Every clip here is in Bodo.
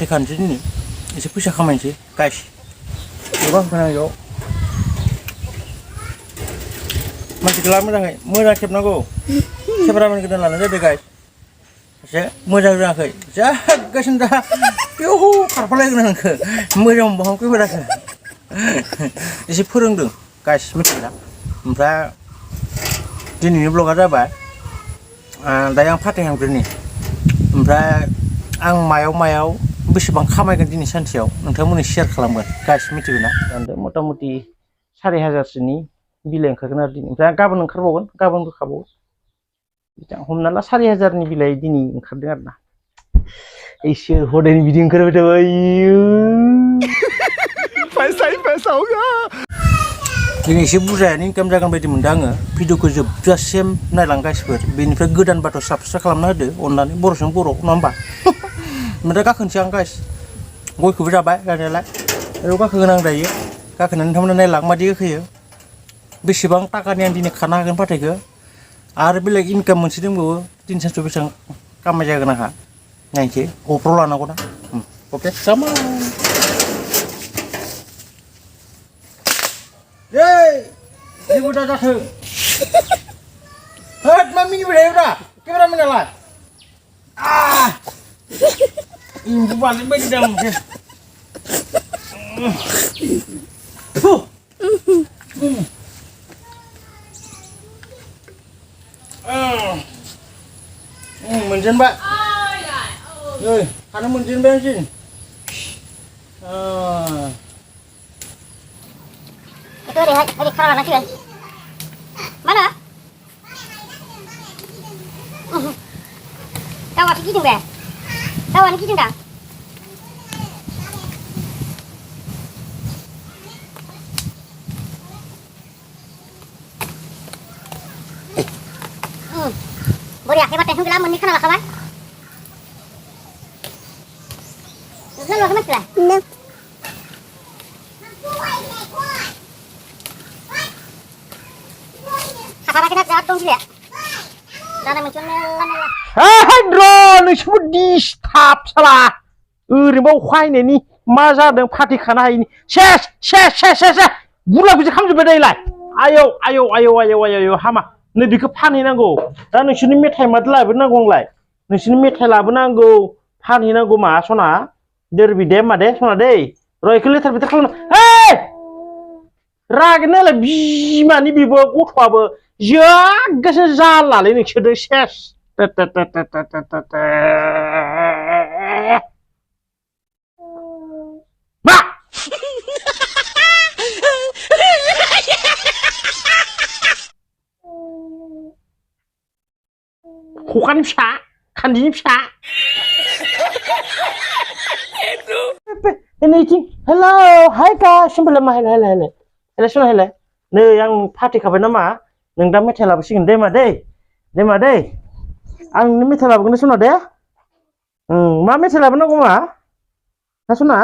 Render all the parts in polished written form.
फाथै खानोसै दिनै एसे फैसा खामायनोसै गाइस गोबां खोनायो मानसिखौ ला मोजां खेबनांगौ केमेरामेन गोदान लानाय जादों गाइस एसे मोजां रोङाखै जागासिनो दा बेयाव खारफालायगोन आंखो मोजां बाहाव केमेराखौ एसे फोरोंदों गाइस मिथिला ओमफ्राय दिनैनि ब्लगा जाबाय दायो आं फाथै हानग्रोनि ओमफ्राय आं मायाव बेसेबां खामायगोन दिनै सानसेयाव नोंथांमोननो शेयार खालामगोन गाइस मिथिगौ ना मथा मथि 4,000सोनि बिलाइ ओंखारगोन आरो दिनै ओमफ्राय गाबोन ओंखारबावगोन गाबोनबो खाबावगोन हमना ला 4,000नि बिलाइ दिनै ओंखारदों आरो ना एसे हदायनि बिदि ओंखारबाय थाबाय पैसा होगा दिनै एसे बुरजायानो इनकाम जागोन बायदि मोनदों आङो भिडिअखौ जोबजासिम नायलां गाइसफोर बेनिफ्राय गोदानबाथ' साबसक्राइब खालामना होदो अननानै बर'जों बर' नङा होमबा ओमफ्राय गाखोनोसै आं गाइस गयखौबो जाबाय जानायालाय बेयाव गाखोगोन आं दायो गाखोनानै नोंथांमोना नायलां मादि होखोयो बेसेबां टाकानि आं दिनै खानो हागोन फाथैखौ आरो बेलेग इनकाम मोनसे दंबावो दिन सानसेयाव बेसेबां कामाय जागोन आंहा नायनोसै ग'प्र लानांगौ ना अके कामान जेबो दा जाथों होद मा मिनिबाय थायोब्रा केमेरामेनालाय एम्बु बानाय बायदि दा मोनसे मोनजेनबाय नै खानो मोनजेनबाय आंसि itu lihat kalau nanti kan mana kawan gitu be kawan gitu dah boleh hebat ya sudah lama nih kenal kawan kenal kawan lah apa kita jawab dong sih ya karena muncul melan drone नोंसोरबो डिस्टार्ब साला ओरैनो खायनायनि मा जादों फाथै खानो हायिनि सेस बुरला बिदि खालामजोब्बाय दायोलाय आयौ हामा नै बेखौ फानहैनांगौ दा नोंसोरनि मेथाइ माथो लाबोनांगौ आंलाय नोंसोरनि मेथाइ लाबोनांगौ फानहैनांगौ मा सना देरबि दे मा दे सना दै र' इखौ लेथार बेथार खालामनो रागोन नालाय बिमानि बिबो गथ'आबो जागासिनो जालालै नोंसोरजों सेस मा खखानि फिसा खान्दिनि फिसा नैथिं हेल' हाय गाइस होनबालाय मा हेल' सना हेल' नै आं फाथैखाबाय नामा नों दा मेथाइ लाबोसिगोन दे मा दै आं नोंनो मेथाइ लाबोगोन सना दे मा मेथाइ लाबोनांगौ मा हा सना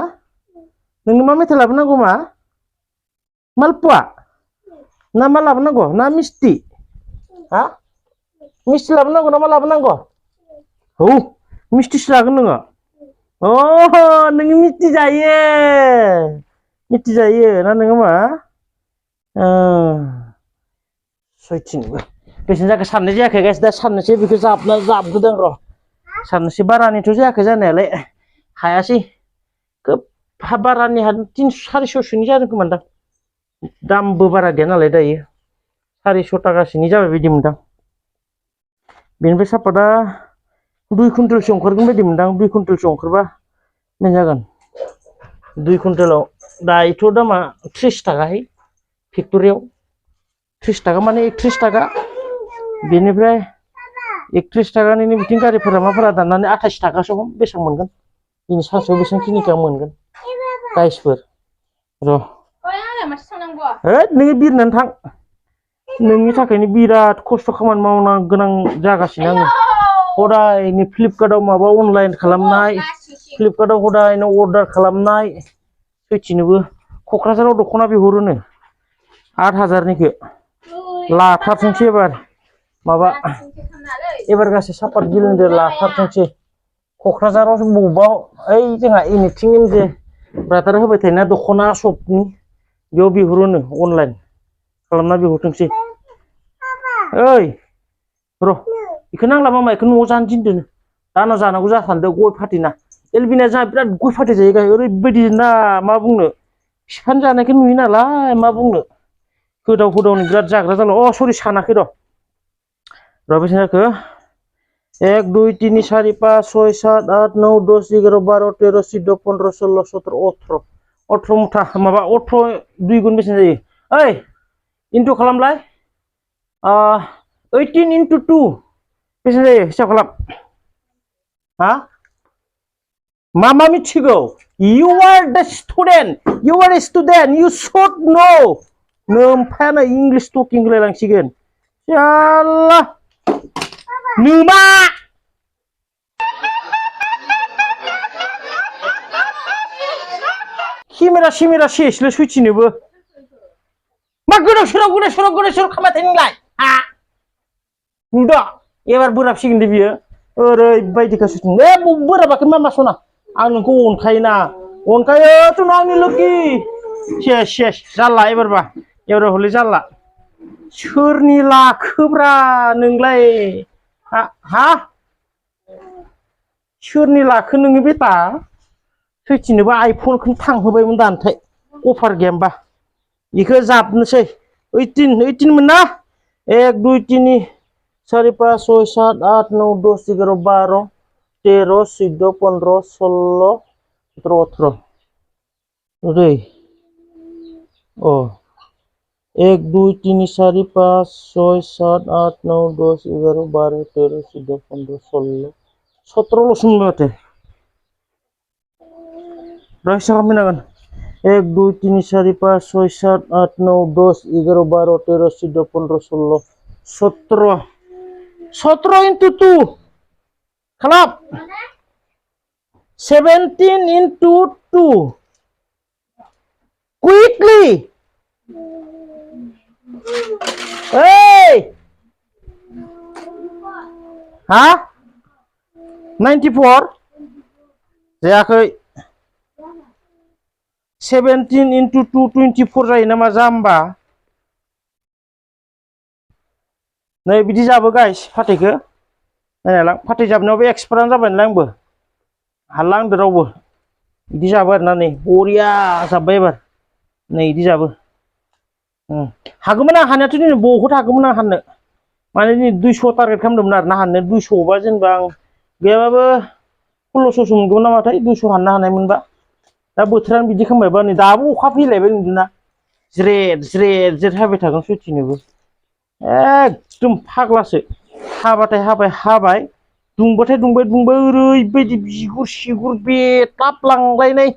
नोंनो मा मेथाइ लाबोनांगौ मा मालपुवा ना मा लाबोनांगौ ना मिस्टि हा मिस्टि लाबोनांगौ ना मा लाबोनांगौ औ मिस्टिसो लागोन नोङो नोङो मिस्टि जायो ना नोङो मा सयथिनबो बेसेबां जाखो साननाय जायाखै गाइस दा साननोसै बेखौ जाबग्रोदों र' साननोसै बारानिथ' जायाखै जानायालाय हायासै खोब बारानि 300-400सोनि जादों खोमादां दामबो बारा गैया नालाय दायो 400 टाकासोनि जाबाय बायदि मोनदां बेनिफ्राय सापाता 2 कुइन्टेलसो ओंखारगोन बायदि मोनदां 2 कुइन्टेलसो ओंखारबा मा जागोन 2 कुइन्टेलाव दायोथ' दामा 30 टाकाहाय फेक्ट'रियाव 30 टाका माने 31 टाका बेनिफ्राय 31 टाकानि बिथिं गारिफोरा माफोरा दाननानै 28 टाकासो बेसेबां मोनगोन दिनै सानसेयाव बेसेबांखिनिखौ मोनगोन गाइसफोर र' नोङो बिरनानै थां नोंनि थाखायनो बिराद खस्थ' खामानि मावनो गोनां जागासिनो आङो हदायनो फ्लिपकार्टआव माबा अनलाइन खालामनाय फ्लिपकार्टआव हदायनो अर्डार खालामनाय सैथिनोबो क'क्राझाराव दख'ना बिहरोनो 8,000निखौ लाथारथोंसै एबार माबा एबार गासै सापात गिलिंदो लाथारथोंसै क'क्राझाराव बबावबा ओइ जोंहा एनिथिं जे ब्रादार होबाय थायोना दख'ना शपनि बेयाव बिहरोनो अनलाइन खालामना बिहरथोंसै ओइ र' बेखौ नांला मामा बेखौ न'आव जानो थिनदों दाना जानांगौ जाखान्दों गय फाथैना एलबिना जोंहा बिराद गय फाथै जायो गाय ओरैबायदि ना मा बुंनो बिफान जानायखौ नुयो नालाय मा बुंनो गोदाव गोदावनि बिराद जाग्रा जाला अ सरि सानाखै र' बेसेबां जाखो 1 2 3 4 5 6 7 8 9 10 11 12 13 14 15 16 17 18 18 मुथा माबा 18 2 गुन बेसेबां जायो ओइ इन्टु खालामलाय 18 into 2 बेसेबां जायो हिसाब खालाम हा मा मिथिगौ you are the student you are a student you should know नोमफायानो इंलिश टकिं होलायलांसिगोन याल्ला नोमा केमेरा सेसलै सैथिनोबो मा गोदाव सोराव खालामबाय थायो नोंलाय हा नुदों एबार बोराबसिगोन दे बियो ओरैबायदिखा सैथिनो बोराबाखै मा सना आं नोंखौ अनखायोना अनखायोथ' आंनि लोगि सेस जाला एबार हले जाला सोरनि लाखोब्रा नोंलाय हा सोरनि लाखो नोङो बेटा सैथिनोबो आइफनखौनो थांहोबायमोन दानथाय अफार गैयामबा बेखौ जाबनोसै 18 मोन ना 1 2 3 4 5 6 7 8 9 10 11 12 13 14 15 16 17 18 ओरै 1 2 3 4 5 6 7 8 9 10 11 12 13 14 15 16 17ल'सो मोनबाय माथो रायसा खालामनांगोन 1 2 3 4 5 6 7 8 9 10 11 12 13 14 15 16 17 into 2 खालाम 17 into 2 quickly hey ha 94 जायाखै 17 into 2 24 जायो नामा जाम्बा नै बिदि जाबो गाइस फाथैखो नायलां फाथै जाबनायावबो एक्सपार्ट जाबाय नालाय आंबो हाला आंदो रावबो बिदि जाबो आरोना नै बरिया जाब्बाय एबार नै बिदि जाबो हागौमोन आं हानायाथ' दिनै बहुद हागौमोन आं हाननो माने दिनै 200 टारगेट खालामदोंमोन आरोना हाननो 200 बा जेनेबा आं गैयाबाबो 1600 मोनगौमोन नामाथाय 200 हाननो हानाय मोनबा दा बोथोरानो बिदि खालामबायबा नै दाबो अखा फैलायबाय नुदोंना ज्रेद हाबाय थागोन सैथिनोबो एकदम फाग्लासो हाबाथाय हाबाय दुंबाथाय दुंबाय ओरैबायदि बिगुर सिगुर बेताबलांलायनाय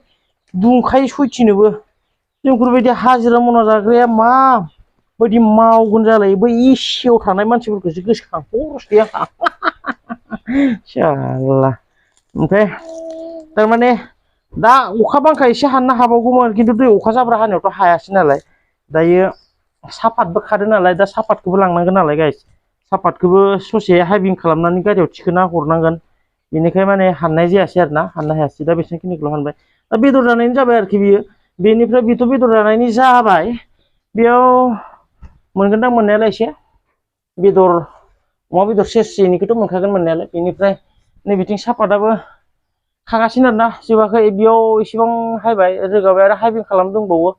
दुंखायो सैथिनोबो जोंफोरबायदि हाजिरा मावना जाग्राया माबायदि मावगोन जालाय बै एसियाव थानाय मानसिफोरखौसो गोसोखांहरसै आंहा शाला ओमफ्राय थारमाने दा अखा बांखा एसे हाननो हाबावगौमोन खिन्थु दै अखा जाब्रा हानायावथ' हायासै नालाय दायो सापातबो खादो नालाय दा सापातखौबो लांनांगोन नालाय गाइस सापातखौबो ससे हाइभिं खालामनानै गारियाव थिखोना हरनांगोन बेनिखाय माने हाननाय जायासै आरोना हाननो हायासै दा बेसेबांखिनिखौल' हानबाय दा बेदर जानायनि जाबाय आरोखि बियो बेनिफ्राय बेथ' बेदर जानायनि जाबाय बेयाव मोनगोनदां मोननायालाय एसे बेदर अमा बेदर सेरसेनिखौथ' मोनखागोन मोननायालाय बेनिफ्राय नै बिथिं सापाताबो खागासिनो आरोना जोबाखै बेयाव इसेबां हायबाय रोगाबाय आरो हाइभिं खालामनो दंबावो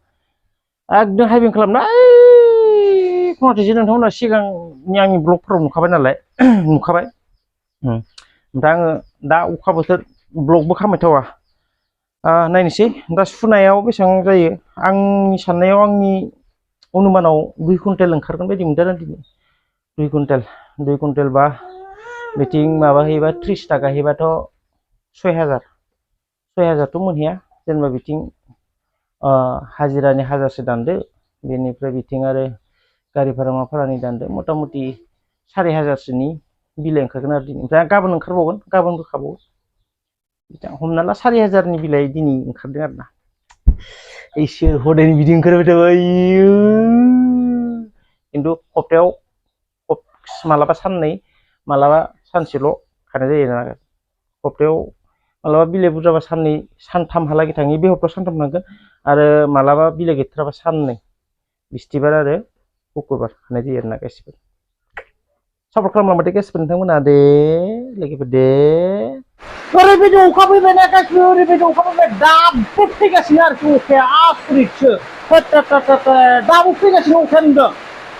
एकदम हाइभिं खालामना खोनाथोंसै नोंथांमोना सिगांनि आंनि ब्लगफोराव नुखाबाय नालाय नुखाबाय ओमफ्राय आङो दा अखा बोथोर ब्लगबो खामायथावा नायनोसै दा सुनायाव बेसेबां जायो आंनि साननायाव आंनि अनुमानाव 2 कुइन्टेल ओंखारगोन बायदि मोनदों आरो दिनै 2 कुइन्टेल बा बिथिं माबा हैबा 30 थाखा हैबाथ' 6000थ' मोनहैया जेनेबा बिथिं हाजिरानि 1000सो दानदो बेनिफ्राय बिथिं आरो गारि भारा मा भारानि दानदो मथा मथि 4500सोनि बिलाइ ओंखारगोन आरो दिनै ओमफ्राय गाबोन ओंखारबावगोन गाबोन बोखाबावो हमना ला 4000नि बिलाइ दिनै ओंखारदों आरोना इसोर हदायनि बिदि ओंखारबाय थाबाय खिन्थु हप्तायाव मालाबा साननै मालाबा सानसेल' खानाय जायो ना हप्तायाव मालाबा बिलाइ बुरजाबा साननै सानथामहालागै थाङो बे हप्तायाव सानथाम थांगोन आरो मालाबा बिलाइ गैथाराबा साननै बिस्थिबार आरो शुक्रबार हानाय जायो आरोना गासिबो सापर्ट खालामलांबाथाय गासिबो नोंथांमोना दे लोगोफोर दे ओरैबायदि अखा फैबायना गासिबो ओरैबायदि अखा फैबाय दाबो फैगासिनो आरोखि अखाया आसरितसो दाबो फैगासिनो अखाया नुदों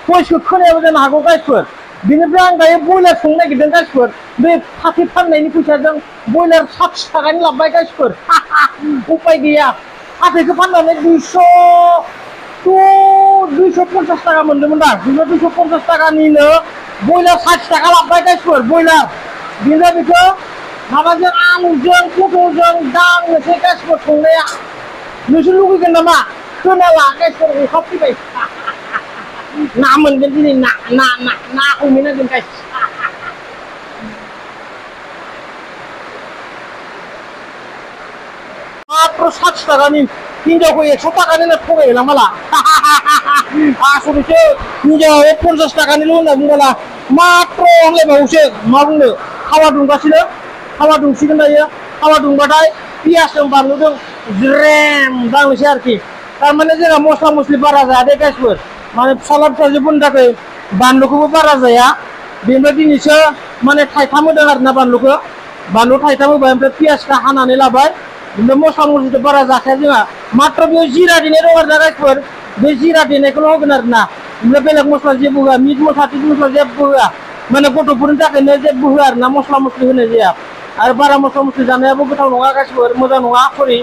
भइसखौ खोनायाबो जानो हागौ गाइसफोर बिनिफ्राय आं दायो बयलार संनो नागिरदों गाइसफोर बे फाथो फाननायनि फैसाजों बयलार 60 थाखानि लाबोबाय गाइसफोर उपाय गैया फाथोखौ फाननानै 250 थाखा मोनदोंमोन दा 250 थाखानिनो बयलार 60 थाखा लाबोबाय गाइसफोर बयलार बिनिफ्राय बेखौ माबाजों आलुजों पटलजों दांनोसै गाइसफोर संनाया नोंसोर लुगैगोन नामा खोनाला गाइसफोर अखा फैबाय ना मोनगोन दिनै ना हमहैनांगोन गाइस मात्र 60 थाखानि हिन्जावखौ 100 थाखानिनो थगायलां माला आसरितसो हिन्जावा 50 थाखानिल' होनना बुंबाला मात्र होनलायबावोसो मा बुंनो हावा दुंगासिनो हावा दुंसिगोन दायो हावा दुंबाथाय पियासजों बानलुजों ज्रेम दांनोसै आरोखि थारमाने जोंहा मस्ला मस्लि बारा जाया दे गाइसफोर माने फिसाला फिसाजोफोरनि थाखाय बानलुखौबो बारा जाया बेनिफ्राय दिनैसो माने थाइथाम होदों आरोना बानलु थाइथाम होबाय ओमफ्राय पियासखौ हानानै लाबाय ओमफ्राय मस्ला मस्लिथ' बारा जाखाया जोंहा मात्र बेयाव जिरा देनाय दं आरोना गाइसफोर बे जिरा देनायखौल' होगोन आरोना ओमफ्राय बेलेग मस्ला जेबो होआ मिट मस्ला टिट मस्ला जेबो होआ माने गथ'फोरनि थाखायनो जेबो होआ आरोना मस्ला मस्लि होनाय जाया आरो बारा मस्ला मस्लि जानायाबो गोथाव नङा गाइसफोर मोजां नङा सरि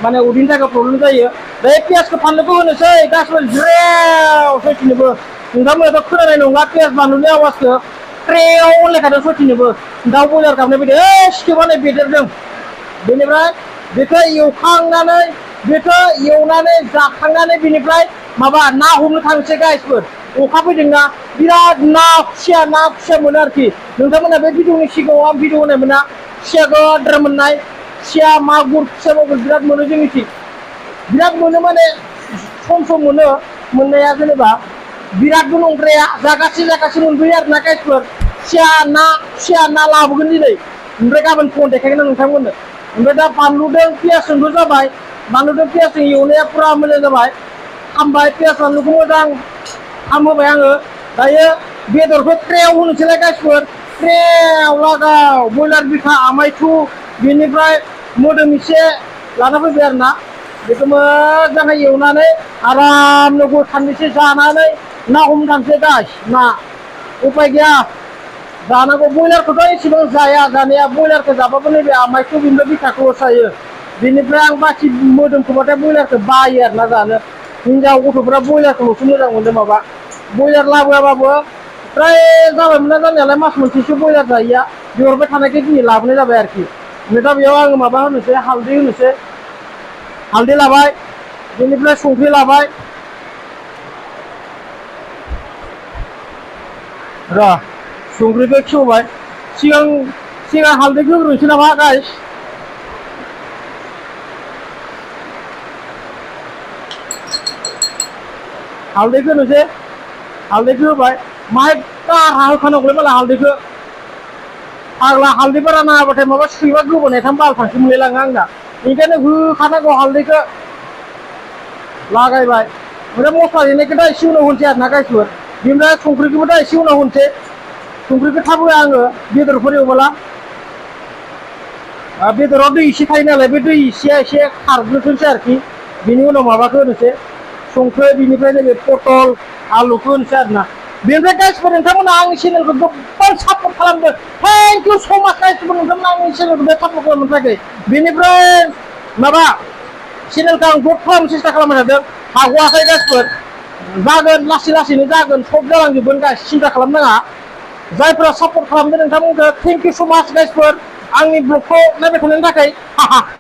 माने उदैनि थाखाय प्रब्लेम जायो बे पियासखौ फानलुखौ होनोसै गासिबो ज्रेव सयथिनोबो नोंथांमोनाथ' खोनानाय नंला पियास बानलुनि आवाजखौ ट्रेव होनलायखादों सयथिनोबो दाउ बयलार गाबनाय बायदि सिथोबानो बेदेरदों बेनिफ्राय बेखौ एवनानै जाखांनानै बेनिफ्राय माबा ना हमनो थांसै गाइसफोर अखा फैदोंना बिराद ना खुसिया मोनो आरोखि नोंथांमोना बे भिडिअनि सिगाङाव आं भिडिअ होनाय मोना खुसिया गोद्रा मोननाय खुसिया मागुर खुसिया बिराद मोनो जोंनिथिं बिराद मोनो माने सम मोनो मोननाया जेनेबा बिरादबो नंद्राया जागासे मोनबोयो आरोना गाइसफोर खुसिया ना लाबोगोन दिनै ओमफ्राय गाबोन फन देखायगोन आं नोंथांमोननो ओमफ्राय दा बानलुजों पियासजोंबो जाबाय बानलुजों पियासजों एवनाया फुरा मोजां जाबाय खामबाय पियास बानलुखौ मोजां खामहोबाय आङो दायो बेदरखौ ट्रेयाव होनोसैलाय गाइसफोर ट्रेयाव लागाव बयलार बिखा आमायथु बेनिफ्राय मोदोम एसे लाना फैबाय आरोना बेखौ मोजाङै एवनानै आरामनो गय खाननैसो जानानै ना हमनो थांसै गाइस ना उपाय गैया जानांगौ बयलारखौथ' एसेबां जाया जानाया बयलारखौ जाबाबो नैबे आमायखौ बिनिफ्राय बिखाखौ जायो बेनिफ्राय आं बाखि मोदोमखौबाथाय बयलारखौ बायो आरोना जानो हिन्जाव गथ'फोरा बयलारखौल'सो मोजां मोनो माबा बयलार लाबोआबाबो फ्राय जाबायमोन ना जानायालाय मास मोनसेसो बयलार जायैया बिहरबाय थानायखाय दिनै लाबोनाय जाबाय आरोखि ओमफ्राय दा बेयाव आङो माबा होनोसै हालदै लाबाय बेनिफ्राय संख्रि लाबाय र' संख्रिखौ खेवबाय सिगां हालदैखौ होग्रोनोसै नामा गाइस हालदैखौ होनोसै हालदैखौ होबाय माहाय कारा होखानांगौलै माला हालदैखौ फाग्ला हालदै बारा नाङाबाथाय माबा सुयोबा गोबोनायथाम बालथांसो मोनलायलाङो आंना बेनिखायनो होखानांगौ हालदैखौ लागायबाय ओमफ्राय मस्ला देनायखौ दा एसे उनाव होनसै आरोना गाइसफोर बेनिफ्राय संख्रिखौबो दा एसे उनाव होनसै संख्रिखौ थाब होआ आङो बेदरफोर एवबोला बेदराव दै एसे थायो नालाय बे दै एसेया एसे खारग्रोथोंसै आरोखि बेनि उनाव माबाखौ होनोसै संख्रि बिनिफ्राय नैबे पटल आलुखौ होनसै आरोना बेनिफ्राय गाइसफोर नोंथांमोना आंनि चेनेलखौ गोबां सापर्ट खालामदों थेंक इउ स' माच गाइसफोर नोंथांमोना आंनि चेनेलखौ बे सापर्ट खालामनो थाखाय बेनिफ्राय माबा चेनेलखौ आं ग्रथ खालामनो सेस्था खालामबाय थादों हाग'वाखै गाइसफोर जागोन लासैनो जागोन सब जालांजोबगोन गाइस सिन्था खालामनाङा जायफोरा सापर्ट खालामदों नोंथांमोनखौ थेंक इउ स' माच गाइसफोर आंनि ब्लगखौ नायबाय थानायनि थाखाय